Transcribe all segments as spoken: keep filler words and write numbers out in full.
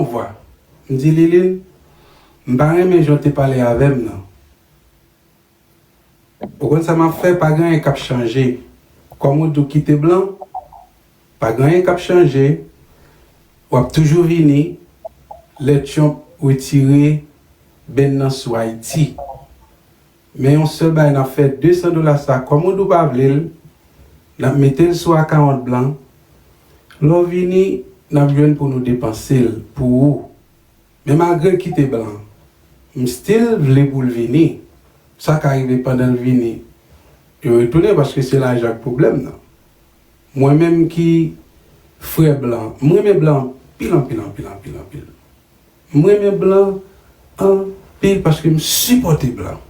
vwa. M di, Liline, m pa renmen jan w te pale avè m nan. Ou konn sa m ap fè, pa gen anyen k ap chanje. Kòm ou di w kite blan, pa gen anyen k ap chanje. W ap toujou vini lè Trump retire bèn nan sou Ayiti. Men yon sèl bagay n ap fè, de san dola sa, kòm ou di w pa vle l, n ap mete l sou akawont blan. Lè w vini, n ap jwenn pou nou depanse l pou ou. Men malgre l kite blan, m still vle pou l vini. Sa ka rive pandan l vini, yo retounen paske se lajan k pwoblèm nan. Mwen menm ki frè blan, m renmen blan anpil, anpil, anpil, anpil, anpil. M renmen blan anpil paske m sipòte blan.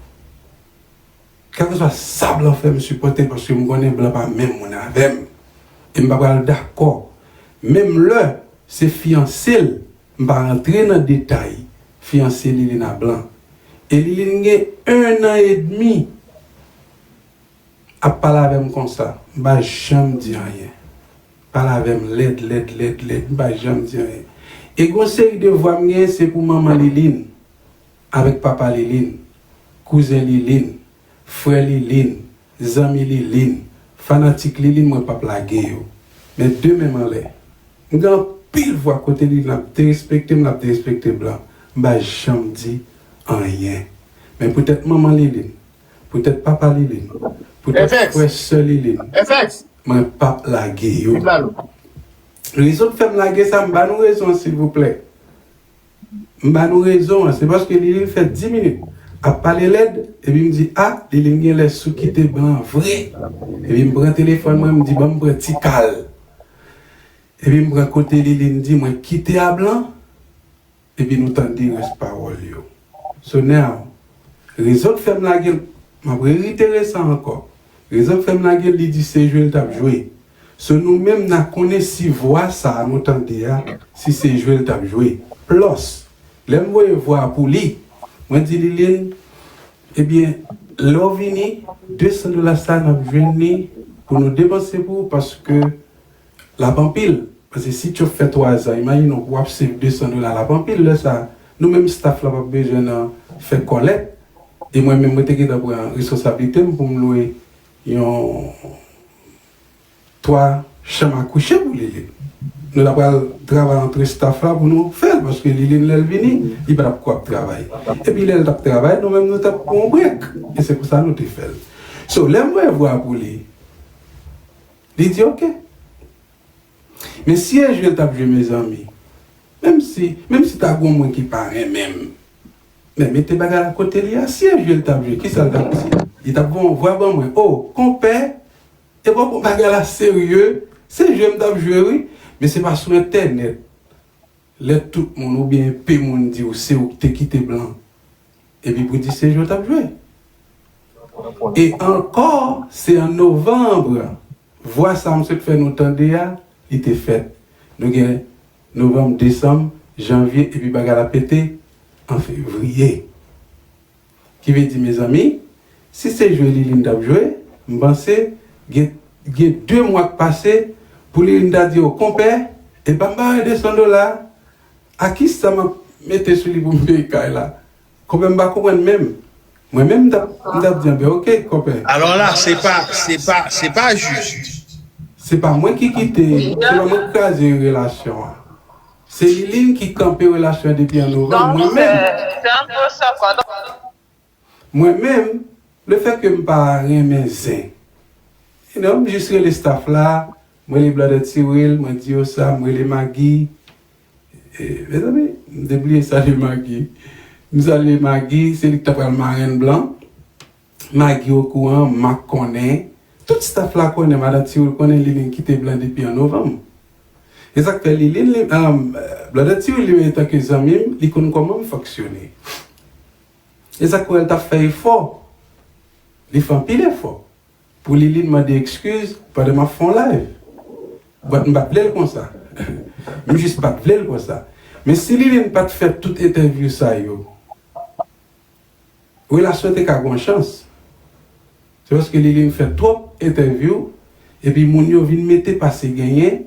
Kèlkeswa sa blan fè, m sipòte l paske m konnen blan pa menm moun avè m. E m pa pral dakò. Menm lè se fiyanse l, m pa rantre nan detay fiyanse Liline a blan. E Liline gen ennan edmi ap pale avè m konsa, m pa janm di anyen. Pale avè m lèd, lèd, lèd, lèd, m pa janm di anyen. E gon seri de vwa m genyen, se pou manman Liline, avèk papa Liline, kouzen Liline, frè Liline, zanmi Liline, fanatik Liline, mwen p ap lage yo. Men de men m anlè. M gen anpil vwa kote Liline ap derespekte m, l ap derespekte blan. M pa janm di anyen. Men poutèt manman Liline, poutèt papa Liline, poutèt frè sè Liline, mwen p ap lage yo. Rezon k fè m lage sa, m ba nou rezon an, silvouplè. M ba nou rezon an, se paske Liline fè dis minit ap pale lèd, epi m di, a, Liline genlè sou kite blan vre. Epi m pran telefòn mwen, m di, ban m pran ti kal. Epi m pran kote Liline di mwen kite a blan, epi nou tande rès pawòl yo. So now, rezon k fè m lage l, m ap reyitere sa ankò. Rezon k fè m lage l, li di se jwe l t ap jwe. So nou menm n a konnen si vwa sa a nou tande a, si se jwe l t ap jwe. Plus, lè m voye vwa a pou li, mwen di Liline, ebyen, lè w vini, de san dola sa a n ap jwenn li pou nou depanse pou ou paske l ap anpil. Paske si Trump fè twa zan, imajine w pou w ap save de san dola, l ap anpil lè sa a. Nou menm staff la p ap bezwen nan fè kòlèt. E mwen menm, mwen te gentan pran responsablite m pou m lwe yon twa chanm a kouche pou Liline. Nou ta pral travay antre staff la pou nou fè l, paske Liline lè l vini, li pa t ap ko ap travay. Epi lè l t ap travay, nou menm nou t ap pran yon brek. E se konsa nou te fè l. So, lè m voye vwa pou li, li di, oke. Men si e jwe l t ap jwe, mezanmi, menm si, menm si ta gon moun ki pa renmen m, men mete bagay la kote li a, si e jwe l t ap jwe, kisa l t ap di? Li t ap voye yon vwa ban mwen, o, konpè, e w ap pran bagay la serye, se jwe m t ap jwe, wi, men se pa sou entènèt. Lè tout moun oubyen enpe moun di w se ou k te kite blan, epi pou di se jwe w t ap jwe. E ankò, se an novanm, vwa sa m sot fè nou tande a, li te fèt. Nou gen novanm, desanm, janvye, epi bagay la pete an fevriye. Ki vle di, mezanmi, si se jwe Liline t ap jwe, m panse gen, gen de mwa k pase pou Liline ta di, o, konpè, e pa m ba de san dola, a kisa m ap mete sou li pou m peye kay la? Konpè, m pa konprann menm. Mwen menm, m t ap, m t ap di, anben, oke, konpè. Alò la, se pa, se pa, se pa jis. Se pa mwen ki kite, se pa mwen ki kraze relasyon an. Se Liline ki kanpe relasyon an depi an novanm. Mwen menm, mwen menm, lefètke m pa renmen zen, you know, m jis rele staff la, m rele Blòdè Tiwil, mwen di yo sa, m rele Magi. E, mezanmi, m te bliye salye Magi. M salye Magi, se li ki ta pral marenn blan. Magi okouran, Mak konnen. Tout staff la konnen, madan Tiwil konnen Liline kite blan depi an novanm. E sa k fè Liline, li, um, Blòdè Tiwil, li menm, antanke zanmi m, li konn kòman m fonksyone. E sa k fè l t ap fè efò. Li fè anpil efò. Pou Liline mande ekskiz pandan m ap fè yon live. But m pa t vle l konsa. M jis pa t vle l konsa. Men si Liline pa t fè tout entèvyou sa yo, relasyon te ka gon chans. Se paske Liline fè twòp entèvyou, epi moun yo vin mete pase genyen,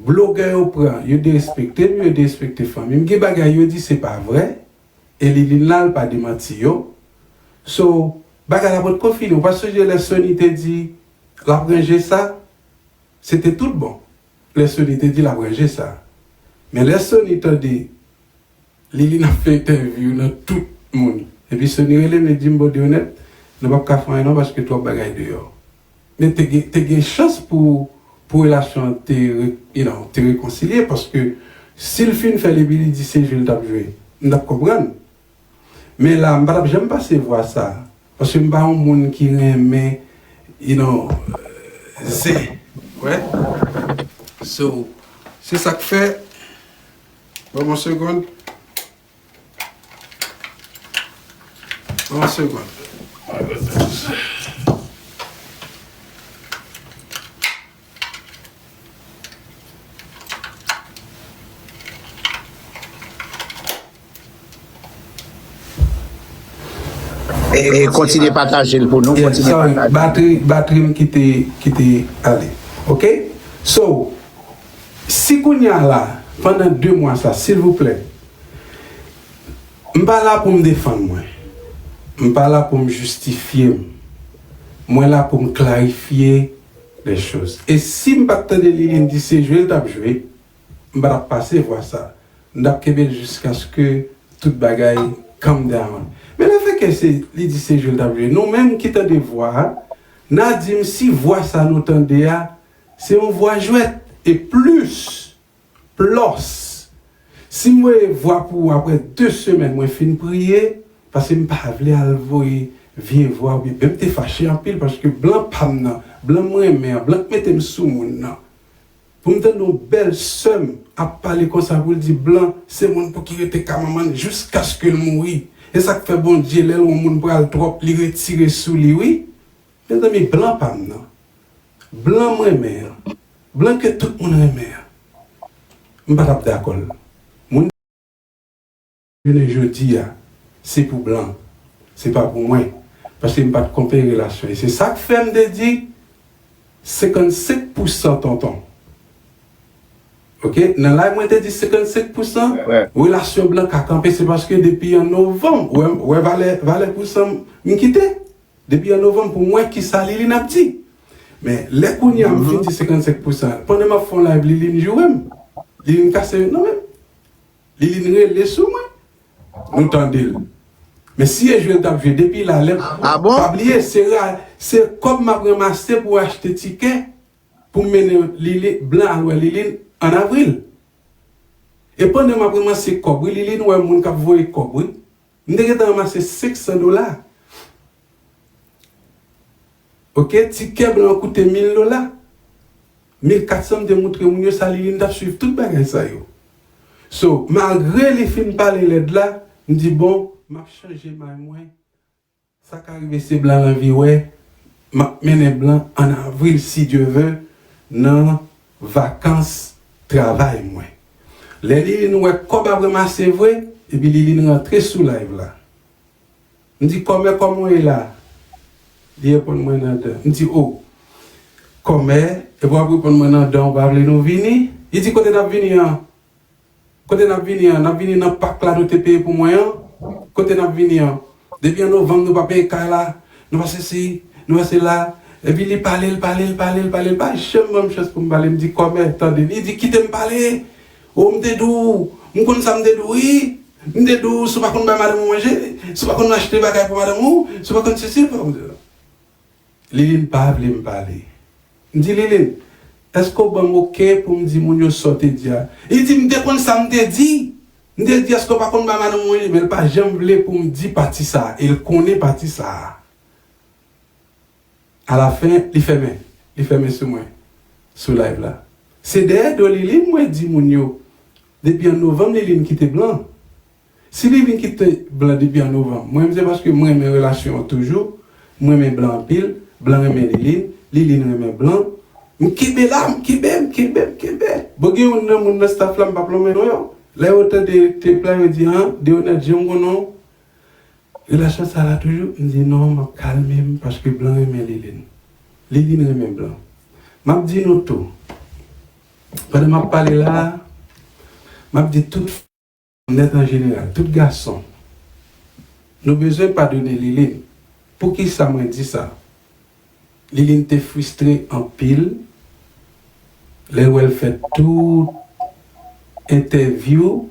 Blogè yo pran, yo derespekte m, yo derespekte fanmi m. Gen bagay yo di se pa vrè, e Liline la, l pa demanti yo. So, bagay la potko fini. Ou pa sonje lè Sony te di l ap ranje sa? Se te tout bon. Lè Sony te di l ap ranje sa. Men lè Sony tande Liline ap fè entèvyou nan tout moun. Epi Sony rele m, li di m, "Bon, Deonèt, nou p ap ka fè anyen non, paske twòp bagay deyò." Men te gen, te gen chans pou, pou relasyon an te, re- you know, te rekonsilye, paske si l fin fè l epi li di se jwe l t ap jwe, m t ap konprann. Men la, m pa t ap janm pase vwa sa. Paske m pa yon moun ki renmen, you know, zen. Wè? So, se sa k fè. Ban m yon segonn. Ban m yon segonn. E, e kontinye pataje l pou nou, kontinye sorry, pataje. Batri, batri m kite, kite ale. Oke? So, si kounye a la, pandan de mwa sa, silvouplè, m pa la pou m defann mwen. M pa la pou m jistifye m. Mwen la pou m klarifye les choses. E si m pa t tande Liline di se jwe l t ap jwe, m pa t ap pase vwa sa. M t ap kenbe l jiskaske tout bagay calm down. Men lefètke se, li di se jwe l t ap jwe. Nou menm ki tande vwa a, n a di m si vwa sa nou tande a, se yon vwa jwèt. E plis, plus, si m voye vwa pou ou apre de semèn, mwen fin priye, paske m pa vle al voye vye vwa, oubyen, men m te fache anpil, paske blan pa m nan, blan m renmen an, blan k mete m sou moun nan. Pou m tande yon bèl sè m ap pale konsa pou l di blan se moun pou ki rete ka manman l jiskaske l mouri. E sa k fè Bondye, lè l wè yon moun pral twòp, li retire sou li, wi. Mezanmi, blan pa m nan. Blan m renmen an. Blan ke tout moun renmen an. M pa t ap dakò l. Moun jounen jodi a, se pou blan. Se pa pou mwen. Paske m pa t konprann relasyon. E se sa k fè m te di senkannsenk pousan tonton. Oke? Nan live mwen te di senkannsenk pousan, relasyon blan ka kanpe, se paske depi an novanm, ou wè, ou wè valè, valè pousan m kite? Depi an novanm, pou m wè kisa Liline ap di. Men, lè kounye a m fin di senkannsenk pousan, pandan m ap fè yon live, Liline joure m. Liline kase nan men m. Liline rele sou mwen. Nou tande l. Men si e jwe l t ap jwe depi la, lè, pa bliye, se ra, se kòb m ap ranmase pou achte tikè, pou m mennen Liline, blan al wè Liline an avril. E pandan m ap ranmase kòb, wi, Liline wè moun k ap voye kòb, wi. M te gentan ranmase senk san dola. Oke, tikè blan an koute mil dola. Mil kat san, m te moutre moun yo sa, Liline t ap swiv tout bagay sa yo. So, malgre li fin pale lèd la, m di, bon, m ap chanje may mwen. Sa ka rive se blan lanvi wè, m ap mennen blan an avril, si Dye vle, nan vakans travay mwen. Lè Liline wè kòb ap ranmase vre, epi Liline rantre sou live la. M di, kòmè, kòman w ye la? Li reponn mwen nan dan. M di, o, kòmè, epi w ap reponn mwen nan dan, w pa vle nou vini? Li di, kote n ap vini an? Kote n ap vini an? N ap vini nan pak la nou te peye pou mwen an? Kote n ap vini an? Depi an novanm nou pa peye kay la, nou pa sesi, nou pa sela. Epi li pale, l pale, l pale, l pale, l pa janm ban m chans pou m pale. M di, kòmè, tande. Li di, kite m pale. O, m te di w, m konn sa m te di w, wi. M te di w, si w pa konn bay madanm ou manje, si w pa konn achte bagay pou madanm ou, si w pa konn sesi, w pa konn sela. Liline pa vle m pale. M di, Liline, èske w ban m oke pou m di moun yo sa w te di a? Li di, m te konn sa m te di. M te di, èske w pa konn bay madanm ou manje? Men l pa janm vle pou m di pati sa a. E l konnen pati sa a. Alafen, li fèmen. Li fèmen sou mwen. Sou live la. Se dèyè do Liline mwen di moun yo. Depi an novanm, Liline kite blan. Si Liline kite blan depi an novanm, mwen menm se paske m renmen relasyon an toujou, m renmen blan anpil, blan renmen Liline, Liline renmen blan. M kenbe la, m kenbe, m kenbe, m kenbe. Bon, gen youn nan moun nan staff la, m p ap lonmen non yo. Lè yo tande te plan, yo di, an, Deonèt, jan m konnen w, relasyon sa la toujou? M di, non, m ap kalme m, paske blan renmen Liline. Liline renmen blan. M ap di nou tou, Pandan m ap pale la, m ap di tout fanm nèt an jeneral, tout gason, nou bezwen padone Liline. Poukisa mwen di sa? Liline te fristre anpil lè l wè l fè tout entèvyou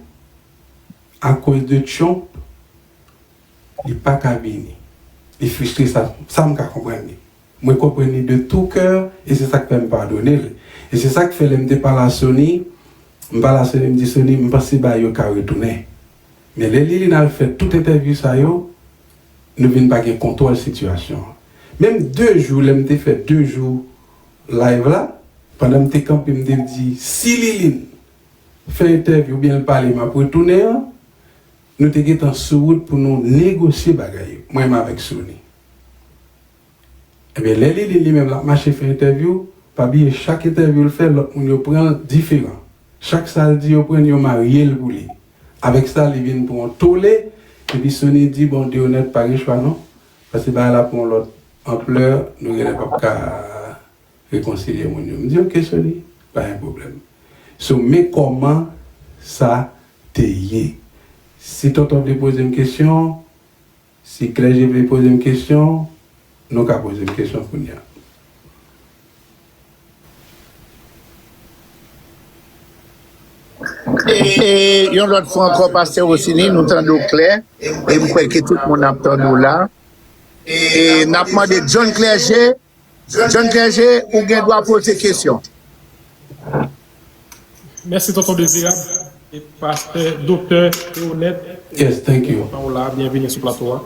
akoz de Trump, li pa ka vini. Li fristre, sa, sa m ka konprann li. Mwen konprann li de tout cœur, e se sa k fè m padone l. E se sa k fè lè m te pale a Sony, m pale a Sony, m di, Sony, m panse bagay yo ka retounen. Men lè Liline al fè tout entèvyou sa yo, nou vin pa gen kontwòl sitiyasyon an. Menm de jou, lè m te fè de jou live la, pandan m te kanpe, m te di, si Liline fè entèvyou oubyen l pale, m ap retounen an, nou te gentan sou wout pou nou negosye bagay yo, mwen menm avèk Sony. Ebyen, lè Liline li menm l ap mache fè entèvyou, pa bliye chak entèvyou l fè, lòt moun yo pran l diferan. Chak sa l di yo pran l, yo marye l pou li. Avèk sa, li vin pran yon tole, epi Sony di, bon, Deonette pa gen chwa non, paske bagay la pran yon lòt anplè, nou genlè p ap ka rekonsilye moun yo. M di, ok, Sony, pa gen pwoblèm. So, men kòman sa te ye. Si Tonton vle poze m kesyon, si Clergé vle poze m kesyon, nou ka poze m kesyon kounye a. E yon lòt fwa ankò, Pastè Rosiny, nou tande w klè, e m kwè ke tout moun ap tande w la. E n ap mande John Clergé, John Clergé, ou gen dwa poze kesyon. Mèsi, Tonton Dezirab. E Pastè Doktè Deonette, yes, thank you, kontan w la, byenveni sou plato a.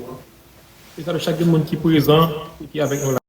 E salye chak moun ki prezan e ki avèk nou la.